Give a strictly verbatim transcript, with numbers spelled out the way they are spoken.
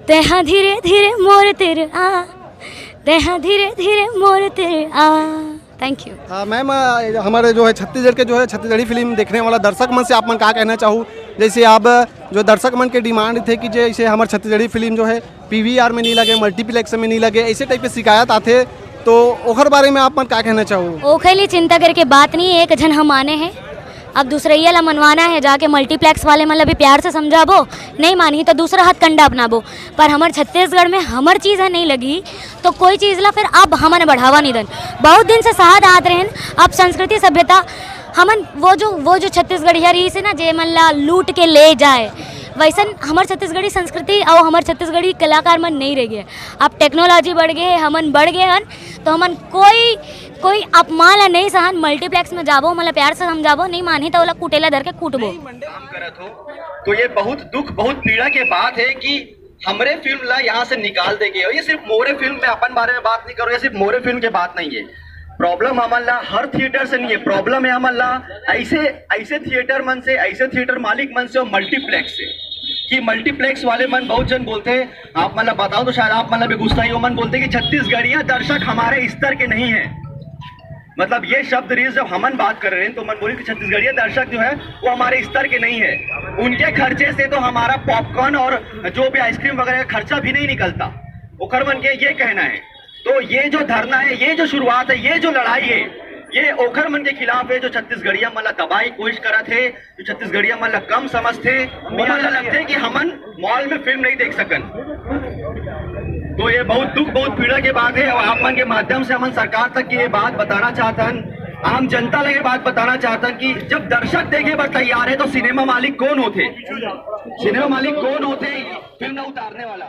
तेहा धीरे धीरे मोर तिर आ, तेहा धीरे धीरे मोर तिर आ। Thank you. मैम, हमारे जो है छत्तीसगढ़ के जो है छत्तीसगढ़ी फिल्म देखने वाला दर्शक मन से आप मन का कहना चाहू? जैसे अब जो दर्शक मन के डिमांड थे कि जैसे हमारे छत्तीसगढ़ी फिल्म जो है पीवीआर में नहीं लगे, मल्टीप्लेक्स में नहीं लगे, ऐसे टाइप के शिकायत आते, तो ओखर बारे में आप मन का कहना चाहू? ओखर लिए चिंता करके बात नहीं है, एक झन हम आने हैं, अब दूसरैया ला मनवाना है, जाके मल्टीप्लेक्स वाले मन ला भी प्यार से समझाबो, नहीं मानही तो दूसरा हथकंडा अपनाबो। पर हमर छत्तीसगढ़ में हमर चीज है नहीं लगी, तो कोई चीज ला फिर अब हमन बढ़ावा नहीं दन। बहुत दिन से सहत आत रहन, अब संस्कृति सभ्यता हमन वो जो वो जो छत्तीसगढ़िया रहिस हे ना, जे मन ला लूट के ले जाए, वैसन हमर छत्तीसगढ़ी संस्कृति और हमर छत्तीसगढ़ी कलाकार मन नहीं रह गए। अब टेक्नोलॉजी बढ़ गए, हमन बढ़ गए हन, तो हमन कोई कोई अपमान ला नहीं सहन। मल्टीप्लेक्स में जाबो, हमन ला प्यार से समझाबो, नहीं मानही तो ओला कुटेला धर के कूटबो। काम करत हो, तो ये बहुत दुख, बहुत पीड़ा के बात है कि हमरे फिल्म ला यहाँ से निकाल दे गए हो। ये सिर्फ मोरे फिल्म में अपन बारे में बात नहीं करो, ये सिर्फ मोरे फिल्म के बात नहीं है। प्रॉब्लम हमन ला हर थिएटर से नहीं है, प्रॉब्लम है हमन ला ऐसे ऐसे थिएटर मन से, ऐसे थिएटर मालिक मन से और मल्टीप्लेक्स से, कि मल्टीप्लेक्स वाले मन बहुत जन बोलते हैं, आप मन ला बताओ तो शायद आप मन ला भी गुस्सा ही हो, मन बोलते हैं कि छत्तीसगढ़िया दर्शक हमारे स्तर के नहीं है। मतलब ये शब्द रिलीज जब हमन बात कर रहे हैं तो मन बोली कि छत्तीसगढ़िया दर्शक जो है वो हमारे स्तर के नहीं है, उनके खर्चे से तो हमारा पॉपकॉर्न और जो भी आइसक्रीम वगैरह का खर्चा भी नहीं निकलता। ओखर मन के ये कहना है। तो ये जो धरना है, ये जो शुरुआत है, ये जो लड़ाई है, ये ओखर मन के खिलाफ है जो छत्तीसगढ़िया मन ला दबाए के कोशिश करत हे, जो छत्तीसगढ़िया मन ला कम समझथे, ओमन ला लगथे कि हमन मॉल में फिल्म नहीं देख सकन। तो ये बहुत दुख, बहुत पीड़ा के बात है और आप मन के माध्यम से हमन सरकार तक की ये बात बताना चाहतन, आम जनता ला ये बात बताना चाहतन कि जब दर्शक देखे बर तैयार है तो सिनेमा मालिक कौन होथे? सिनेमा मालिक कौन होथे फिल्म न उतारने वाला?